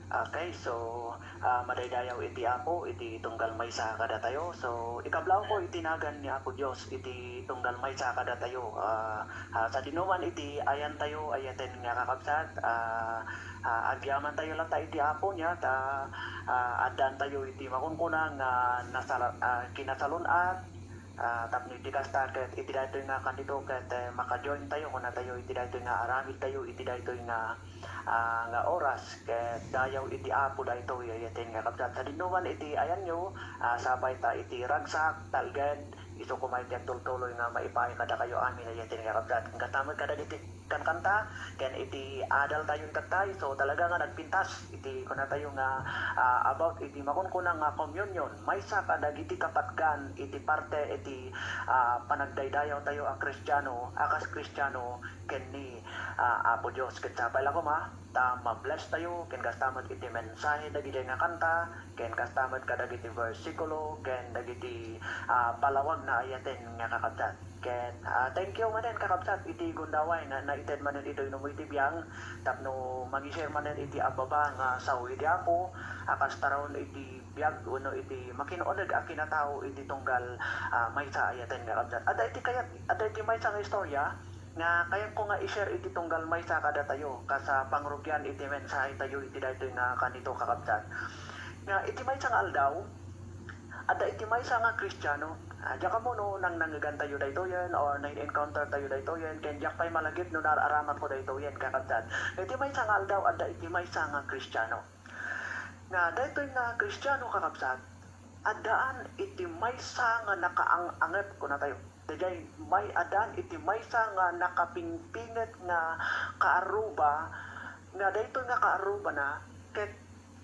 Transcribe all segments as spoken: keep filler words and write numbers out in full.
Okay, so, ah, madaydayaw iti Apo iti tunggal maysa kadatayo. So, ikablawko iti nagan ni Apo Dios iti tunggal maysa kadatayo. Ah, ah, sadinoman iti ayantayo, ayaten nga kakabsat, ah, ah, agyamantayo latta iti Apo niya, ta, ah, addantayo iti makunkuna nga nasala-, ah, kinasalun-at, ah, tapno iti kasta ket iti daytoy nga kanito ket, eh, maka-join tayo, kunatayo iti daytoy nga aramidtayo iti daytoy nga ah, nga oras, ket dayaw iti Apo daytoy, ayaten nga kabsat. Sadinoman iti ayanyo, ah, sapay ta iti ragsak, talged, isu koma iti agtultuloy nga maipaay kadakayo amin, ayaten nga kabsat. Kasta met kadagiti kankanta, ken iti adal tayo itattay, so talaga nga nagpintas iti kunatayo nga, ah, about iti makunkuna nga communion, maysa kadagiti kapatgan iti parte iti, ah, panagdaydayaw tayo a Kristiano, a kas Kristiano, ken ni, ah, Apo Dios. Ket sapay la koma ta ma-bless tayo ken kasta met iti mensahe dagiti nga kanta, ken kasta met kadagiti bersikulo, ken dagiti, ah, palawag na ayaten nga kakabsat. Ken, ah, thank you manen, kakabsat, iti gundaway nga naited manen iti inum iti biang tapno mangi-share manen iti abbaba nga sao iti Apo a kas taraon iti biag wenno iti makin-uneg a kinatao iti tunggal, ah, maysa ayaten nga kabsat. Adda iti kayat, adda iti maysa nga istorya nga kayatko nga i-share iti tunggal maysa kadatayo, kas, ah, pangrugian iti mensahe tayo iti daytoy nga kanito, kakabsat. Nga iti maysa nga aldaw, adda iti maysa nga Kristiano, ah, diak ammo no nangnangegan tayo daytoyen or na-encounter tayo daytoyen, ken diak pay malagip no naar-aramatko daytoyen, kakabsat. Nga iti maysa nga aldaw, adda iti maysa nga Kristiano. Nga daytoy nga Kristiano, kakabsat, addaan iti maysa nga nakaang-angep, kunatayo. Daydiay may-, addaan iti maysa nga nakapingpinget nga kaarruba, nga daytoy nga kaarrubana ket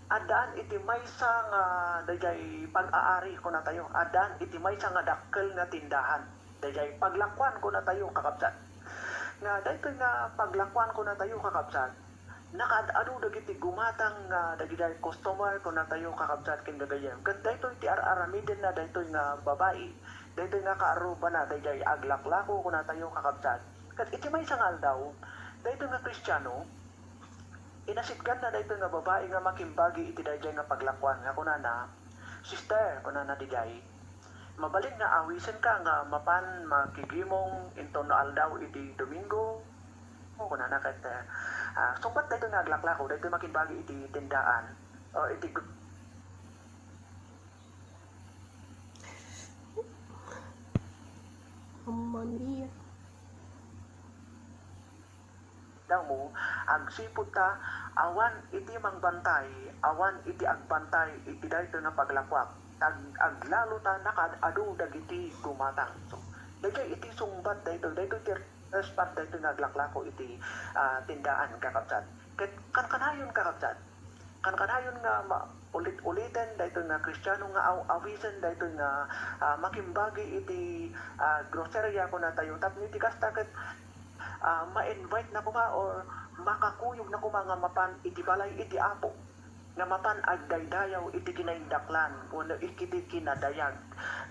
addaan iti maysa nga daydiay pag-aari, kunatayo. Addaan iti maysa nga dakkel nga tindahan. Daydiay paglakuan, kunatayo, kakabsat. Nga daytoy nga paglakuan, kunatayo, kakabsat, nakaad-adu dagiti gumatang nga dagiti customer, kunatayo, kakabsat ken gagayyem. Ket daytoy ti ar-aramidenna daytoy nga babai, daytoy nga kaarrubana, daydiay aglaklako, kunatayo, kakabsat. Ket iti maysa nga aldaw, daytoy nga Kristiano, inasitganna daytoy nga babai nga makimbagi iti daydiay nga paglakuan nga kunana, "Sister," kunana, "daydiay, mabalin nga awisenka nga mapan makigimong inton aldaw iti Domingo?" O, kunana ket, ah, sungbat daytoy nga aglaklako, daytoy makimbagi iti tindaan, o iti gu-, Mamma mia. Damo, agsipud ta awan iti mangbantay, awan iti agbantay iti daytoy nga paglakuak. Ag-, aglalo ta nakaad-adu dagiti gumatang. So, daytoy iti sungbat daytoy, daytoy ti respond daytoy nga aglaklako iti, ah, tindaan, kakabsat. Ket kankanayon, kakabsat. Kankanayon nga ma-, ulit-uliten daytoy nga Kristiano nga aw-, awisen daytoy nga, ah, makimbagi iti, ah, groceria, kunatayo. Tapno iti kasta ket, ah, ma-invite na koma or makakuyog na koma nga mapan iti balay iti Apo nga mapan agdaydayaw iti kinaindaklan wenno iti kinadayag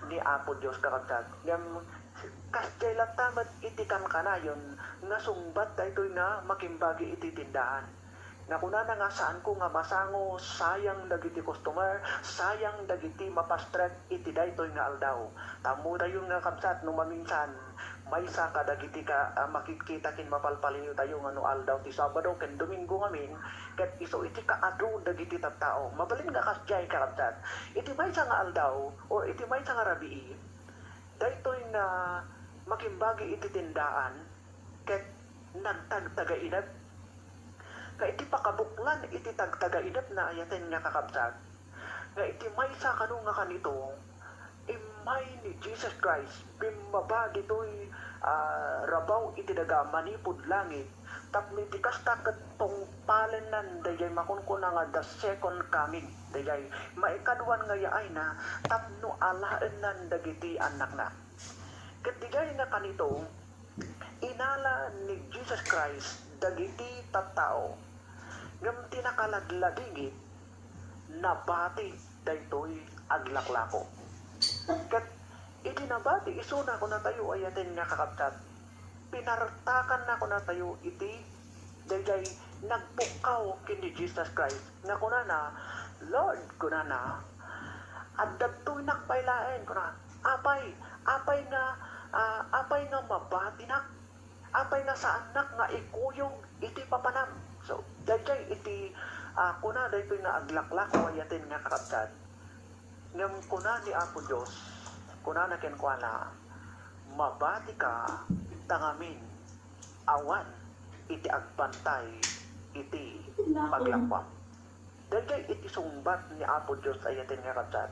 ni Apo Dios, kakabsat. Ngem kasdiay latta met iti kankanayon nga sungbat daytoy nga makimbagi iti tindahan. Nga kunana nga, "Saanko nga masango, sayang dagiti customer, sayang dagiti mapastrek iti daytoy nga aldaw." Tammo tayo nga, kabsat, no maminsan, maysa kadagiti ka-, ah, makitkita ken mapalpaliw tayo nga no aldaw ti Sabado ken Domingo ngamin, ket isu iti kaadu dagiti tattao. Mabalin nga kasdiay, kakabsat. Iti maysa nga aldaw, or iti maysa nga rabii, daytoy nga makimbagi iti tindaan, ket nagtagtagainep. Nga iti pakabuklan iti tagtagainepna, ayaten nga, kakabsat, nga iti maysa kano nga kanito, immay ni Jesus Christ bimmaba ditoy, ah, rabaw iti daga manipud langit, tapno iti kasta ket tungpalennan daydiay makunkuna nga the second coming, daydiay maikaduan nga yaayna tapno alaennan dagiti annakna. Ket daydiay nga kanito, inala ni Jesus Christ dagiti tattao, ngem ti nakaladladingit, nabati daytoy aglaklako. Ket idi nabati isuna, kunatayo, ayaten nga, kakabsat, pinartakanna, kunatayo, iti daydiay nagpukkaw ken ni Jesus Christ nga kunana, "Lord," kunana, "adda toynak pay laeng," kuna, "apay, apay nga, ah, apay nga mabatinak? Apay nga saannak nga ikuyog iti papanam?" So, daydiay iti, ah, kuna daytoy nga aglaklako, ayaten nga kakabsat. Ngem kuna ni Apo Dios, kunana kenkuana, "Mabatika, ta ngamin, awan iti agbantay iti paglakuam." Daydiay iti sungbat ni Apo Dios, ayaten nga kabsat,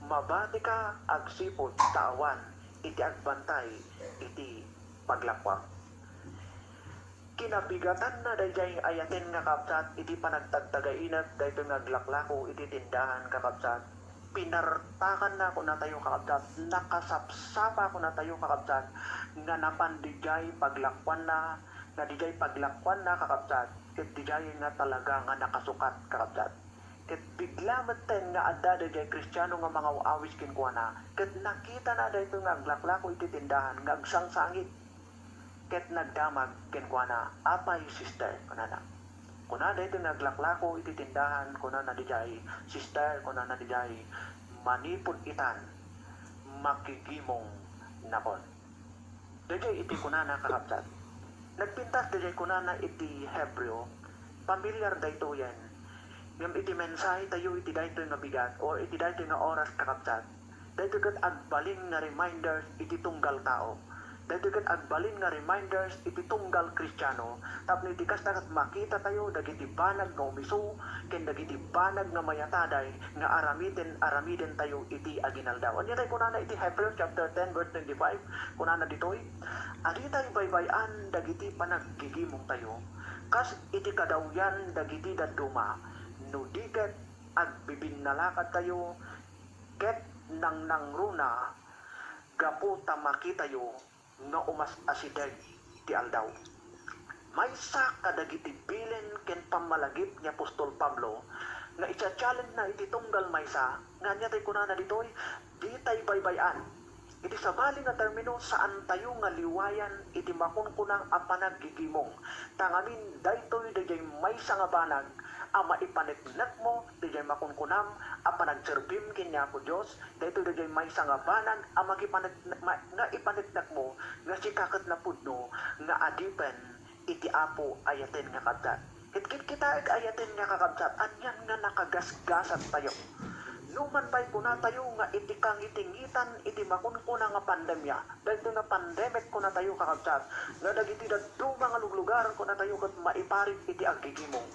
"Mabatika agsipud ta awan iti agbantay iti paglakuam." Kinabigatanna daydiay ayaten nga kabsat iti panagtagtagainep daytoy nga aglaklako iti tindahan, kakabsat. Pinartakanna kunatayo, kakabsat, nakasapsapa kunatayo, kakabsat, nga napan didiay paglakuanna, nga didiay paglakuanna, kakabsat, ket didiay nga talaga nga nakasukat, kakabsat. Ket bigla metten nga adda daydiay Kristiano nga mangaw-awis kenkuana, ket nakitana daytoy nga aglaklako iti tindahan nga agsangsangit. Ket nagdamag kenkuana, "Apay, sister?" kunana. Kuna daytoy nga aglaklako iti tindahan, kunana didiay, "Sister," kunana didiay, "manipud itan, makigimong nakon." Daydiay iti kunana, kakabsat. Nagpintas daydiay kunana iti Hebreo, pamilyar daytoyen. Ngem iti mensahe tayo iti daytoy nga bigat or iti daytoy nga oras, kakabsat, daytoy ket agbalin nga reminders iti tunggal tao. Daytoy ket agbalin nga reminders iti tunggal Kristiano, tapno iti kasta ket makita tayo dagiti banag nga umiso ken dagiti banag nga mayataday nga aramiden, aramiden tayo iti aginaldaw. Ania tay kunana iti Hebrews chapter ten verse twenty-five? Kunana ditoy, "Aditay baybay-an dagiti panaggigimong tayo, kas iti kadawyan dagiti dadduma, no di ket agbibinnalakad tayo ket nangnangruna gapu ta makitayo nga umas-asideg ti aldaw." Maysa kadagiti bilin ken pammalagip ni apostol Pablo nga icha-challenge-na iti tunggal maysa nga ania tay kunana ditoy, "Ditay baybay-an." Iti sabali nga termino, saantayo nga liwayan iti makunkunang a panaggigimong. Ta ngamin, daytoy daydiay maysa nga banag a maipaneknekmo daydiay makunkunam a panagserbim ken ni Apo Dios, daytoy daydiay maysa nga banag a makipanek-, ma-, nga ipaneknekmo nga sika ket napudno nga adipen iti Apo, ayaten nga kabsat. Ket kitkitaek, ayaten nga kakabsat, anian nga nakagasgasat tayo. Numan pay kunatayo nga iti kangitingitan iti makunkuna nga pandemia, daytoy nga pandemic kunatayo, kakabsat, nga dagiti dadduma nga luglugar kunatayo ket maiparit iti aggigimong.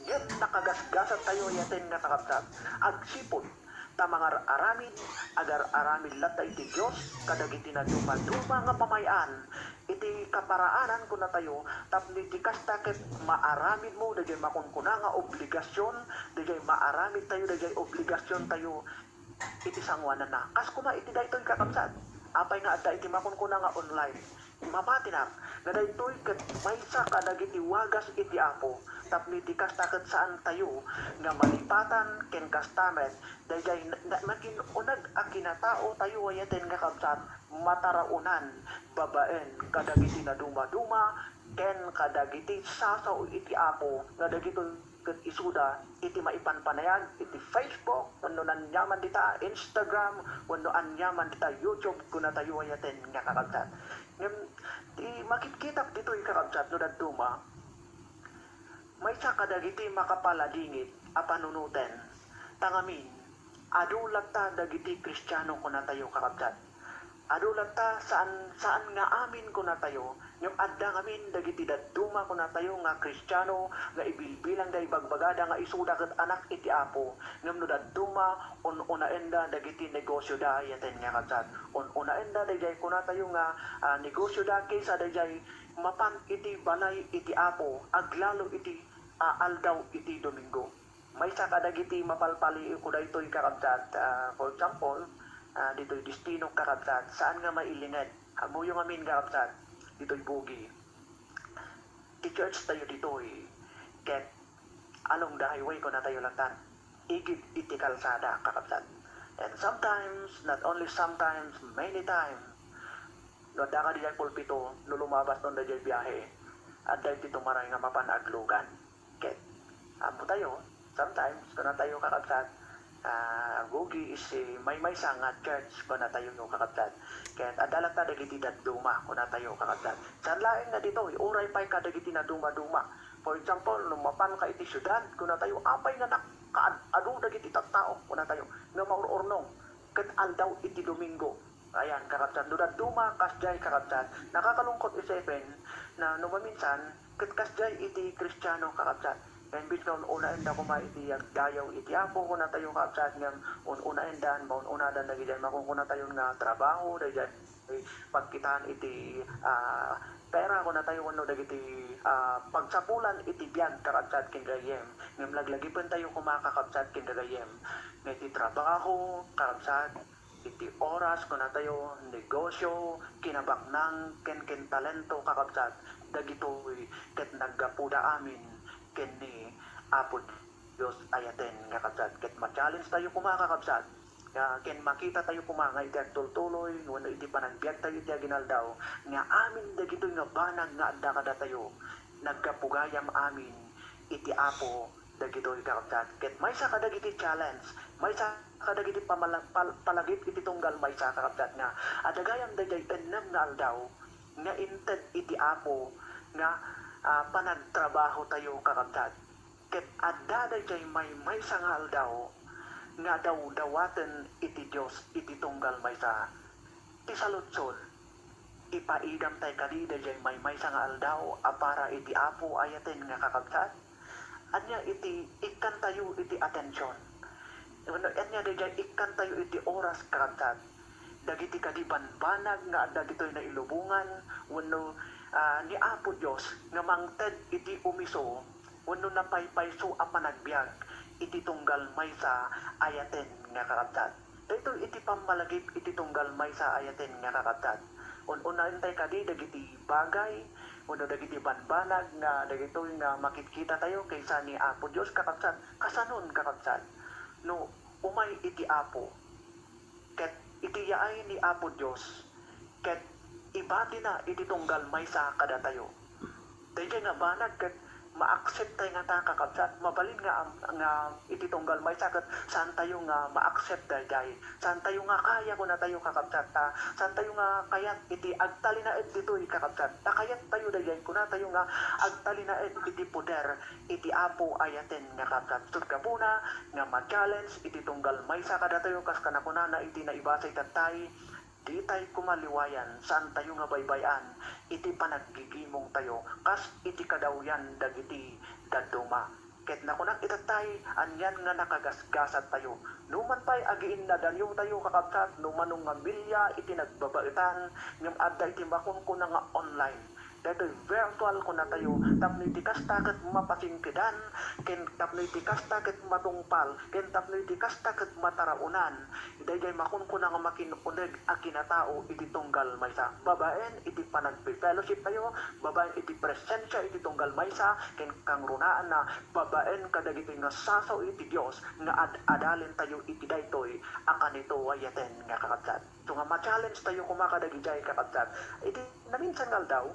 Ngem nakagasgasat tayo, ayaten nga kakabsat, agsipud ta mangar-aramid, agar-aramid latta iti Dios kadagiti nadumaduma nga pamay-an iti kaparaanan kunatayo, tapno iti kasta ket maaramidmo daydiay makunkuna nga obligasion, daydiay maaramid tayo daydiay obligasion tayo iti sangoananna. Kas koma iti daytoy, kakabsat, apay nga adda iti makunkuna nga online? Mabatinak nga daytoy ket maysa kadagiti wagas iti Apo, tapno iti kasta ket saantayo nga malipatan ken kasta met daydiay na-, na-, nakin-uneg a kinatao tayo, ayaten nga kabsat, mataraonan babaen kadagiti nadumaduma ken kadagiti sasao iti Apo nga dagitoy ket isuda iti maipanpanayag iti Facebook wenno aniaman dita Instagram wenno aniaman dita YouTube kunatayo, ayaten nga kakabsat. Ngem ti makitkitak ditoy, kakabsat, no dadduma, maysa kadagiti makapaladingit a panunoten. Ta ngamin, adu latta dagiti Kristiano kunatayo, kakabsat. Adu latta, saan, saan nga amin kunatayo, ngem adda ngamin dagiti dadduma kunatayo nga Kristiano nga ibilbilangda, ibagbagada nga isuda ket anak iti Apo, ngem no dadduma, un-unaenda dagiti negosioda, ayaten nga kabsat. Un-unaenda daydiay kunatayo nga, ah, negosioda kaysa daydiay mapan iti balay iti Apo, aglalo iti, ah, aldaw iti Domingo. Maysa kadagiti mapalpaliiwko daytoy, kakabsat, ah, for example, ah, ditoy Destino, kakabsat, saan nga mailinged. Ammoyo ngamin, kakabsat, ditoy Bugi. Ti church tayo ditoy, ket along the highway kunatayo lattan. Igid iti kalsada, kakabsat. And sometimes, not only sometimes, many times, no adda ka diay pulpito, no lumabas ton daydiay biahe, adda iti tumaray nga mapan aglugan. ammotayo, sometimes, kunatayo, kakabsat, ah, Agugi is, eh, maymaysa nga church, kunatayo, kakabsat. Ket adda latta dagiti dadduma, kunatayo, kakabsat. Saan laeng nga ditoy, uray pay kadagiti nadumaduma. For example, no mapanka iti siudad, kunatayo, apay nga nakaad-adu dagiti tattao, kunatayo, nga maur-urnong ket aldaw iti Domingo. Ayan, kakabsat, no dadduma, kasdiay, kakabsat. Nakakalungkot isipin na no maminsan, ket kasdiay iti Kristiano, kakabsat. Nga imbes nga un-unaenda koma iti agdayaw iti Apo, kunatayo, kakabsat, ngem un-unaendan, maun-unadan dagidiay makunkunatayon nga trabaho, dagidiay pagkitaan iti, ah, pera, kunatayo, wenno dagiti, ah, pagsapulan iti biag, kakabsat, ken gagayyem. Ngem laglagipentayo koma, kakabsat, ken gagayyem, nga iti trabaho, kakabsat, iti oras, kunatayo, negosio, kinabaknang, ken, ken talento, kakabsat, dagitoy ket naggapuda amin ken ni Apo Dios ayaten nga kabsat. Ket ma-challenge tayo koma, kakabsat, nga ken makita tayo koma nga iti agtultuloy wenno iti panagbiag tayo iti aginaldaw, nga amin dagitoy nga banag nga adda kadatayo, naggapu gayam amin iti Apo dagitoy, kakabsat. Ket maysa kadagiti challenge, maysa kadagiti pamala-, pal-, palagip iti tunggal maysa, kakabsat, nga adda gayam daydiay ennem nga aldaw nga inted iti Apo nga, ah, panagtrabaho tayo, kakabsat. Ket adda daydiay maymaysa nga aldaw nga dawdawaten iti Dios iti tunggal maysa. Ti saludsod, ipaidamtay kadi daydiay maymaysa nga aldaw a para iti Apo ayaten nga kakabsat? Ania iti ikkantayo iti atension? Wenno ania daydiay ikkantayo iti oras, kakabsat? Dagiti kadi banbanag nga adda ditoy nailubongan wenno, ah, ni Apo Dios nga mangted iti umiso wenno napaypayso a panagbiag iti tunggal maysa ayaten nga kakabsat. Daytoy iti pammalagip iti tunggal maysa ayaten nga kakabsat. Un-unaentay kadi dagiti bagay wenno dagiti banbanag nga dagitoy nga makitkita tayo kaysa ni Apo Dios, kakabsat? Kasanon, kakabsat? No umay iti Apo, ket iti yaay ni Apo Dios, ket ibatina iti tunggal maysa kadatayo. Daydiay nga banag ket ma-accept tay ngata, kakabsat. Mabalin nga, nga iti tunggal maysa ket saan tayo nga ma-accept daydiay. Saan tayo nga kaya, kunatayo, kakabsat, ta saan tayo nga kayat iti agtalinaed ditoy, kakabsat. Ta kayat tayo daydiay, kunatayo nga agtalinaed iti poder iti Apo ayaten nga kakabsat. Ket gapuna nga ma-challenge iti tunggal maysa kadatayo, kas kanakunana iti naibasa itattay, ditay koma liwayan, saantayo nga baybay-an iti panaggigimongtayo kas iti kadawyan dagiti dadduma. Ket nakunak itattay, anian nga nakagasgasattayo? Numan pay agiinnadayontayo, kakabsat, no manong nga media iti nagbabaetan, ngem adda iti makunkuna nga online. Daytoy virtual, kunatayo, tapno iti kasta ket mapasingkedan, ken tapno iti kasta ket matungpal, ken tapno iti kasta ket mataraonan. Daydiay makunkuna nga makin-uneg a kinatao iti tunggal maysa. Babaen iti panagfe-fellowship tayo, babaen iti presensia iti tunggal maysa, ken kangrunaanna, babaen kadagitoy nga sasao iti Dios nga ad-adalen tayo iti daytoy a kanito ayaten nga kakabsat. So nga ma-challenge tayo koma kadagidiay, kakabsat. Iti naminsan nga aldaw,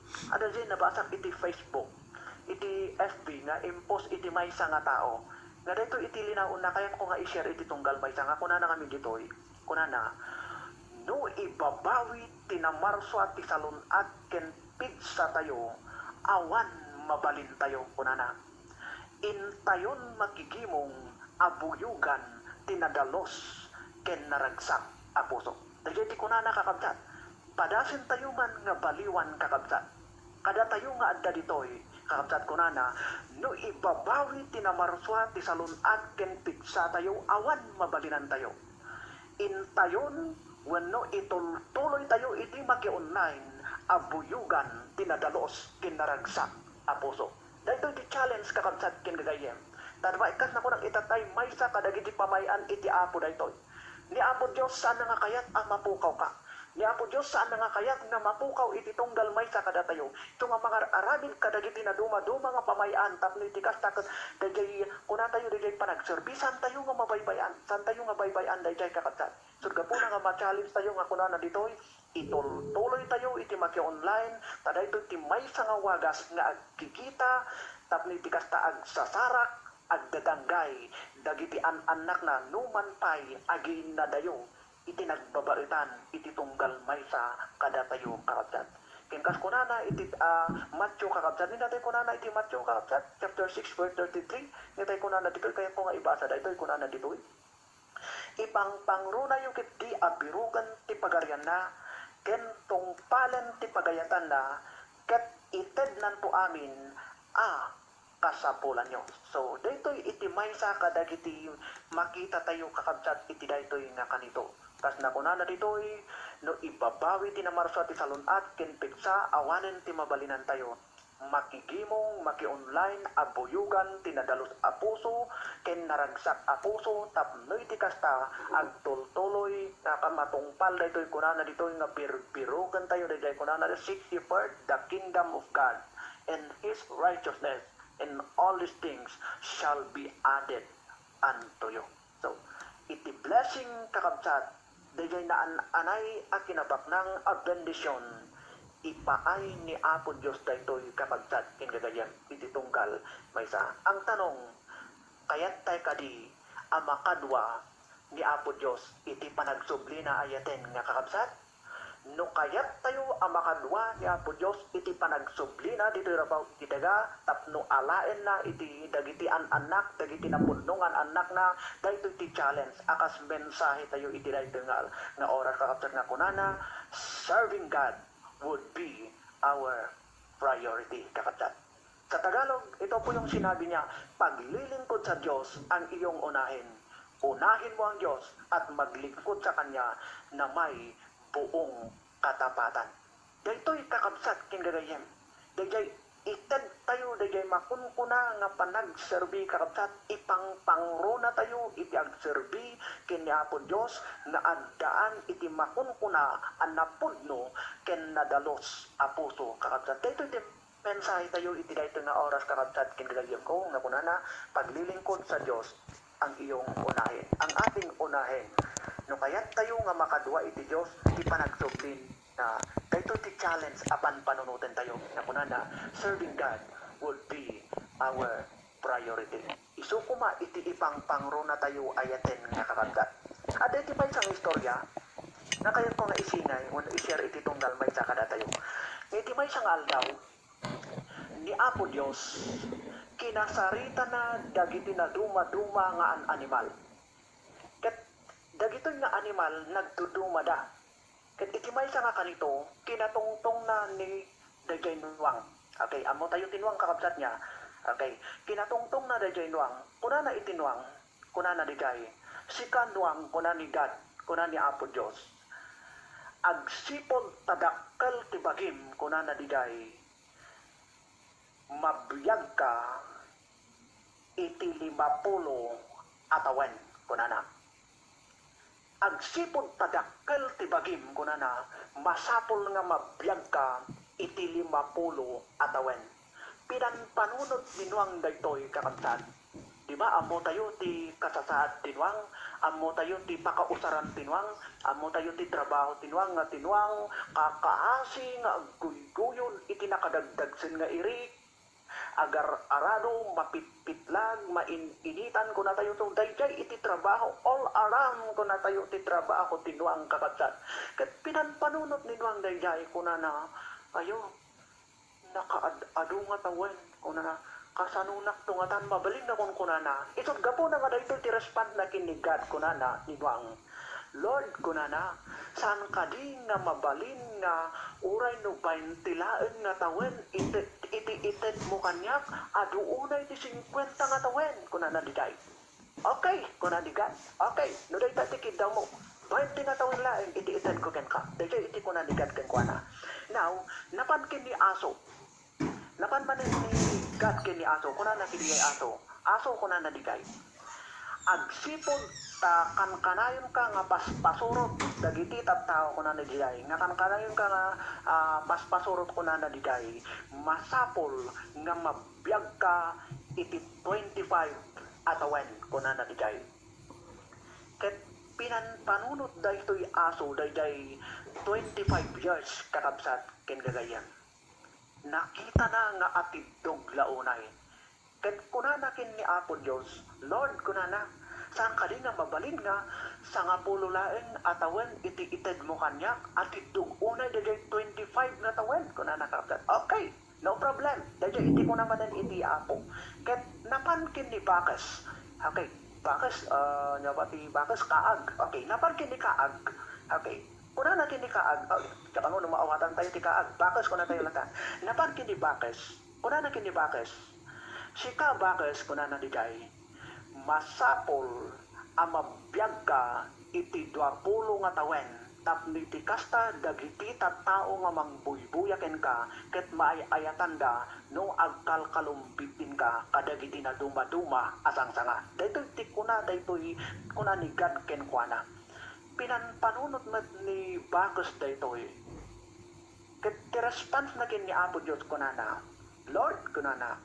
adda diay nabasak iti Facebook, iti F B nga impost iti maysa nga tao. Nga daytoy iti linaonna, kayatko nga i-share iti tunggal maysa nga kunana ngamin ditoy. Kunana, "No ibabawi ti namarsua ti salun-at ken pigsatayo, awan mabalintayo," kunana. "Intayon makigimong a buyogan ti nadalus ken naragsak a puso." Daydiay ti kunana, kakabsat. Padasentayo man nga baliwan, kakabsat. Kadatayo nga adda ditoy, kakabsat, kunana, "No ibabawi ti namarsua ti salun-at ken pigsatayo, awan mabalinantayo. Intayon wenno itultuloytayo iti maki-online a buyogan ti nadalus ken naragsak a puso." Daytoy ti challenge, kakabsat ken gagayyem. Ta baikkas nakunak itattay, maysa kadagiti pamay-an iti Apo daytoy. Ni Apo Dios, saanna nga kayat a mapukawka. Ni Apo Dios, saanna nga kayat nga mapukaw iti tunggal maysa kadatayo. Isu nga mangar-aramid kadagiti nadumaduma nga pamay-an tapno iti kasta ket daydiay kunatayo, daydiay panagserbi, saantayo nga mabaybay-an. Saantayo nga baybay-an daydiay, kakabsat. Ket gapuna nga ma-challenge tayo nga kunana ditoy, itultuloy tayo iti maki-online, ta daytoy ti maysa nga wagas nga agkikita Tapno iti kasta, agsasarak, agdadanggay dagiti an-annakna numan pay agiinnadayo iti nagbabaetan iti tunggal maysa kadatayo, kakabsat. Ken kas kunana iti, ah, Mateo, kakabsat, ni natay kunana iti Mateo, kakabsat, chapter six, verse thirty-three, ni natay kunana ditoy, kayatko nga ibasa daytoy, kunana ditoy. Ipangpangronayo ketdi a biroken ti pagarianna, ken tungpalen ti pagayatanna, ket itednanto amin a kasapulanyo. So, daytoy iti maysa kadagiti makitatayo, kakabsat, iti daytoy nga kanito. Kas nakunana ditoy, no ibabawi ti namarsua ti salun-at ken pigsa, awanen ti mabalinantayo. Makigimong, maki-online a buyogan ti nadalus a puso ken naragsak a puso tapno iti kasta, agtultuloy nga kamatungpal daytoy kunana ditoy nga birbirokentayo daydiay kunana, "Seek ye first the kingdom of God and His righteousness, and all these things shall be added unto you." So, iti blessing, kakabsat, daydiay naan-anay a kinabaknang a bendision, ipaay ni Apo Dios daytoy, kakabsat, ken gagayyem, iti tunggal maysa. Ang tanong, kayat tay kadi a makadua ni Apo Dios iti panagsublina a yaten nga, kakabsat? No kayat tayo a makadua ni Apo Dios iti panagsublina ditoy rabaw iti daga tapno alaenna iti dagiti an-annak, dagiti napudno nga an-annakna, daytoy ti challenge a kas mensahe tayo iti daytoy nga, nga oras, kakabsat, nga kunana, "Serving God would be our priority," kakabsat. Sa Tagalog, ito po yung sinabi niya, "Paglilingkod sa Diyos ang iyong unahin. Unahin mo ang Diyos at maglingkod sa Kanya na may buong katapatan." Daytoy, kakabsat ken gagayyem, daydiay ited tayo, daydiay makunkuna nga panagserbi, kakabsat, ipangpangrona tayo iti agserbi ken ni Apo Dios nga addaan iti makunkuna a napudno ken nadalus a puso, kakabsat. Daytoy ti mensahe tayo iti daytoy nga oras, kakabsat ken gagayyemko, nga kunana, "Paglilingkod sa Dios ang iyong unahin, ang ating unahin." No kayat tayo nga makadua iti Dios, ti panagsublin na daytoy ti challenge a panpanunoten tayo, nga kunana, "Serving God would be our priority." Isu koma iti ipangpangrona tayo a yaten nga, kakabsat. Adda iti maysa nga istorya nga kayatko nga isingay wenno i-share iti tunggal maysa kadatayo. Nga iti maysa nga aldaw, ni Apo Dios, kinasaritana dagiti nadumaduma nga an-animal. Ket dagitoy nga animal, nagdudumada. Ket iti maysa nga kanito, kinatungtongna ni daydiay nuang. Okay, ammo tayo ti nuang, kakabsat, nga. Okay, kinatungtongna daydiay nuang. Kunana iti nuang, kunana daydiay, "Sika nuang," kuna ni God, kuna ni Apo Dios, "agsipud ta dakkel ti bagim," kunana daydiay, "mabiagka iti limapulo a tawen," kunana. "Agsipud ta dakkel ti bagim," kunana, "masapul nga mabiagka iti limapulo a tawen." Pinanpanunot ni nuang daytoy, kakabsat. Di ba, ammo tayo ti kasasaad ti nuang, ammo tayo ti pakausaran ti nuang, ammo tayo ti trabaho ti nuang, nga ti nuang, kakaasi nga agguyguyon iti nakadagdagsen nga irik, agar-arado, mapitpitlag, main-initan, kuna tayo, so daydiay iti trabaho, all around, kuna tayo, ti trabaho ti nuang, kakabsat. Ket pinanpanunot ni nuang daydiay, kunana, "Ayo, nakaad-adu nga tawen," kunana, "kasanonak to ngatan mabalin?" nga kunkunana. Isut' gapuna nga daytoy ti respondna ken ni God, kunana ni nuang, "Lord," kunana, "saan kadi nga mabalin nga uray no baynte laeng nga tawen iti, iti itedmo kaniak, adu unay ti singkuenta nga tawen?" kunana daydiay. "Okay," kuna ni God. "Okay, no dayta ti kiddawmo, baynte nga tawen laeng iti itedko kenka." Daytoy iti kuna ni God kenkuana. Now, napan ken ni aso. Napan manen ni God ken ni aso, kunana ken daydiay aso, "Aso," kunana daydiay, "agsipud ta kankanayonka nga paspasurot dagiti tattao," kunana daydiay, "nga kankanayonka nga, ah, paspasurot," kunana daydiay, "masapul nga mabiagka iti twenty-five a tawen," kunana daydiay. Ket pinanpanunot daytoy aso daydiay twenty-five years, kakabsat ken gagayyem. Nakitana nga atiddog la unay. Ket kunana ken ni Apo Dios, "Lord," kunana, "saan kadi nga mabalin nga sangapulo laeng a tawen iti itedmo kaniak a tiddog unay daydiay twenty-five nga tawen?" kunana, kakabsat. Okay, no problem. Daydiay iti kuna manen iti Apo. Ket napan ken ni Bakes. Okay, Bakes, ah, ania ba ti Bakes? Kaag. Okay, napan ken ni Kaag. Okay, kunana ken ni Kaag. Oh, diak ammo no maawatan tayo ti Kaag. Bakes, kuna tayo latta. Napan ken ni Bakes. Kunana ken ni Bakes, "Sika, Bakes," kunana daydiay, "masapul a mabiagka iti duapulo nga tawen, tapno iti kasta, dagiti tattao nga mangbuybuya kenka ket maay-ayatanda no agkalkalumbit kenka kadagiti nadumaduma a sangsanga." Daytoy ti kuna, daytoy kuna ni God kenkuana. Pinanpanunot met ni Bakes daytoy. Ket ti responsna ken ni Apo Dios, kunana, "Lord," kunana,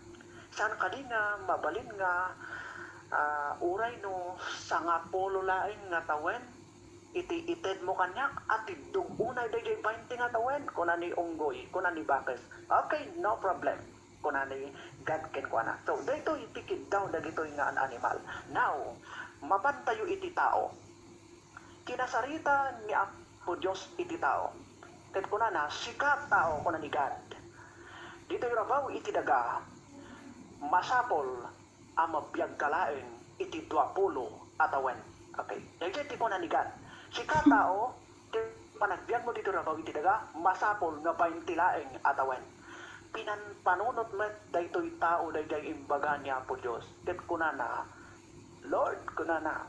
"saan kadi nga mabalin nga, ah, uray no sangapulo laeng nga tawen iti itedmo kaniak a tiddog unay daydiay baynte nga tawen?" kuna ni unggoy, kuna ni Bakes. "Okay, no problem," kuna ni God kenkuana. So, daytoy ti kiddaw dagitoy nga an-animal. Now, mapantayo iti tao. Kinasarita ni Apo Dios iti tao. Ket kunana, "Sika, tao," kuna ni God, "ditoy rabaw iti daga, masapul a mabiagka laeng iti duapulo a tawen." Okay. Daydiay ti kuna ni God, "Sika, tao, ti panagbiagmo ditoy rabaw iti daga, masapul nga baynte laeng a tawen." Pinanpanunot met daytoy tao daydiay imbaga ni Apo Dios. Ket kunana, "Lord," kunana,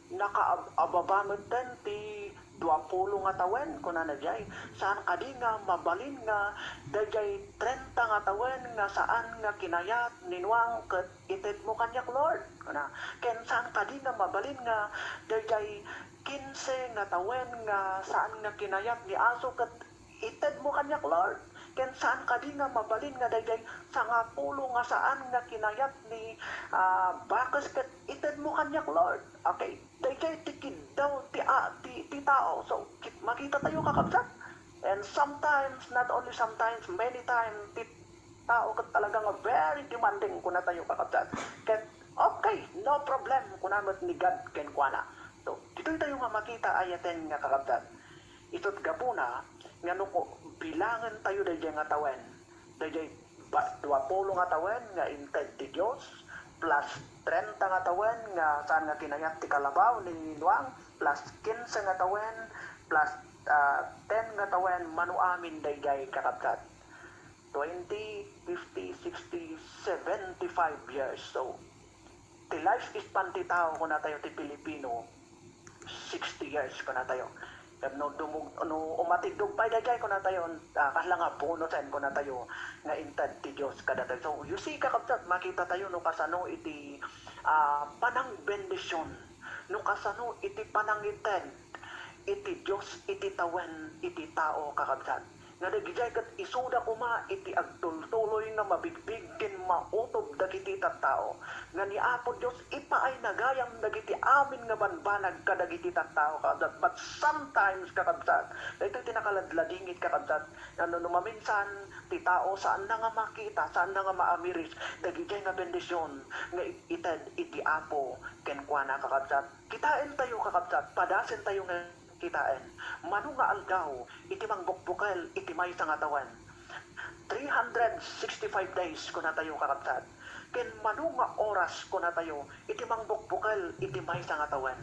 "nakaab-ababa metten ti duapulo nga tawen," kunana jay. "Saan kadi nga mabalin nga dayjay trenta nga tawen nga saan nga kinayat ni Noang ket itedmo kaniak, Lord?" kuna. "Ken saan kadi nga mabalin nga dayjay kinse nga tawen nga saan nga kinayat ni Aso ket itedmo kaniak, Lord? Ken saan kadi nga mabalin nga dayjay sangapulo nga saan nga kinayat ni, ah, Bakes ket itedmo kaniak, Lord?" Okay. Dayjay ti kiddaw ti, ah, ti, ti tao. So, kit-, makita tayo, kakabsat. And sometimes, not only sometimes, many times, ti tao ket talaga nga very demanding, kuna tayo, kakabsat. Ket, "Okay, no problem," kuna met ni God kenkuana. So, ditoy tayo nga makita, ayaten nga kakabsat. Isu't gapuna nga no ko-, bilangen tayo dayjay nga tawen, dayjay ba-, duapulo nga tawen nga inted ti Dios, plus trenta nga tawen nga saan nga kinayat ti kalabaw ni Noang, plus kinse nga tawen, plus, ah, ten nga tawen, mano amin dayjay, kakabsat. Twenty, fifty, sixty, seventy-five years. So, ti lifespan ti tao, kuna tayo, ti Pilipino, sixty years, kuna tayo. Ket no dumug-, no umatiddog pay dayjay, kuna tayo, ah, kasla nga bonusen, kuna tayo, nga inted ti Dios kadatayo. So, you see, kakabsat, makita tayo no kasano iti, ah, panangbendisyon, no kasano iti panangited iti Dios iti tawen iti tao, kakabsat. Nga dagijay ket isuda koma iti agtultuloy nga mabigbig ken mautob dagiti tattao. Nga ni Apo Dios ipaayna gayam dagiti amin nga banbanag kadagiti tattao, kakabsat. But sometimes, kakabsat, daytoy ti nakaladladingit, kakabsat, nga no, no maminsan ti tao saanna nga makita, saanna nga maamiris dagijay nga bendision nga it-, ited iti Apo kenkuana, kakabsat. Kitaen tayo, kakabsat, padasen tayo nga kitaen. Mano nga aldaw iti mangbukbukel iti maysa nga tawen? Three hundred sixty-five days, kuna tayo, kakabsat. Ken mano nga oras, kuna tayo, iti mangbukbukel iti maysa nga tawen?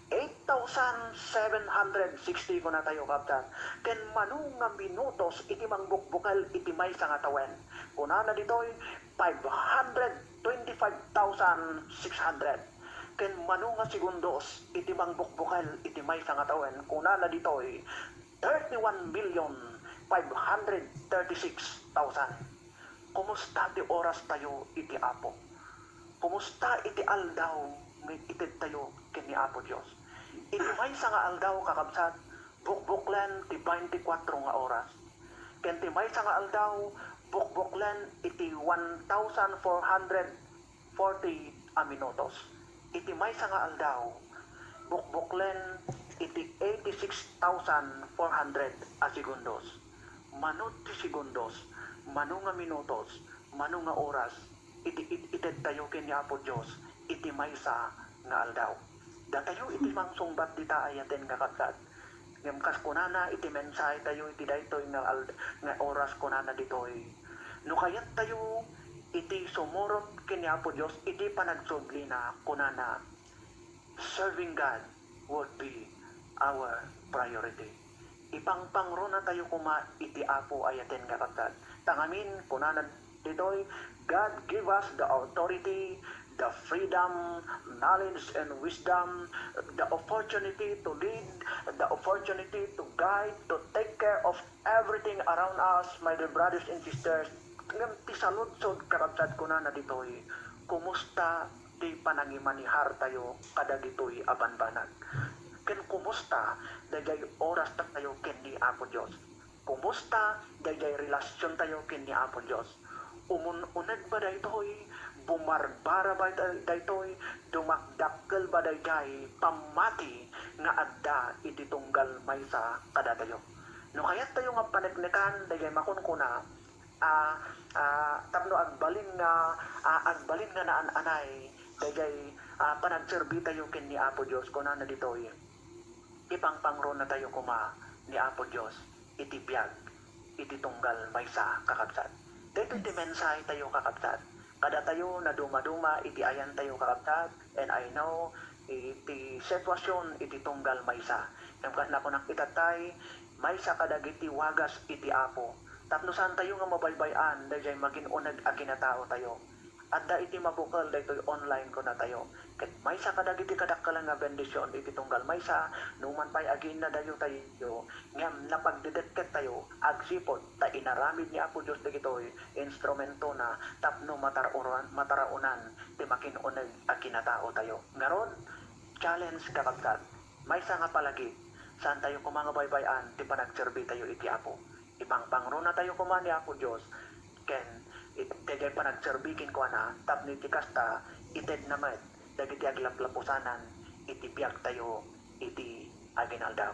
Eight thousand seven hundred sixty, kuna tayo, kakabsat. Ken mano nga minutos iti mangbukbukel iti maysa nga tawen? Kunana ditoy, five hundred twenty-five thousand six hundred. Ken mano nga segundos iti mangbukbukel iti maysa nga tawen? Kunana ditoy, thirty-one million five hundred thirty-six thousand. Kumusta ti oras tayo iti Apo? Kumusta iti aldaw nga ited tayo ken ni Apo Dios? Iti maysa nga aldaw, kakabsat, bukbuklen ti twenty-four nga oras. Ken ti maysa nga aldaw, bukbuklen iti one thousand four hundred forty a minutos. Iti maysa nga aldaw, bukbuklen iti eighty-six thousand four hundred a segundos. Mano ti segundos, mano nga minutos, mano nga oras, iti it- itedtayo ken ni Apo Dios iti maysa nga aldaw. Datayo iti mangsungbat dita ayaten nga kabsat. Ngem kas kunana iti mensahetayo iti daytoy nga al- nga oras, kunana ditoy, no kayattayo iti sumurot ken ni Apo Dios iti panagsublina, kunana, serving God would be our priority. Ipangpangrunatayo koma iti Apo ayaten nga kabsat. Tangamin, kunana ditoy, God give us the authority, the freedom, knowledge, and wisdom, the opportunity to lead, the opportunity to guide, to take care of everything around us, my dear brothers and sisters. Ngem ti saludsod, kakabsat, kunana ditoy, kumusta ti panangimanehar tayo kadagitoy a banbanag? Ken kumusta daydiay oras tayo ken ni Apo Dios? Kumusta daydiay relasion tayo ken ni Apo Dios? Umun-uneg ba daytoy? Bumarbara ba day- daytoy? Dumakdakkel ba daydiay pammati nga adda iti tunggal maysa kadatayo? No kayattayo nga paneknekan daydiay makunkuna, a, a, tapno agbalin nga, a, agbalin nga naan-anay daydiay, a, panagserbitayo ken ni Apo Dios, kunana ditoy, ipangpangrunatayo koma ni Apo Dios iti biag iti tunggal maysa, kakabsat. Daytoy ti mensahetayo, kakabsat. Kadatayo, nadumaduma iti ayantayo, kakabsat, and I know iti sitwasion iti tunggal maysa. Ngem kas nakunak itattay, maysa kadagiti wagas iti Apo. Tapno saantayo nga mabaybay-an daydiay magin-uneg a kinataotayo. Adda iti mabukel daytoy online, kunatayo. Ket maysa kadagiti kadakkel nga bendision iti tunggal maysa, numan pay agiinnadayo tayo, ngem napagdedetkettayo agsipud ta inaramid ni Apo Dios dagitoy instrumentona tapno matar-uran-, mataraonan ti makin-uneg a kinataotayo. Ngarud, challenge, kakabsat, maysa nga palagip, saantayo koma nga baybay-an ti panagserbitayo iti Apo. Ipangpangrunatayo koma ni Apo Dios ken it-, daydiay panagserbi kenkuana tapno iti kasta, itedna met dagiti aglaplapusanan iti biagtayo iti aginaldaw.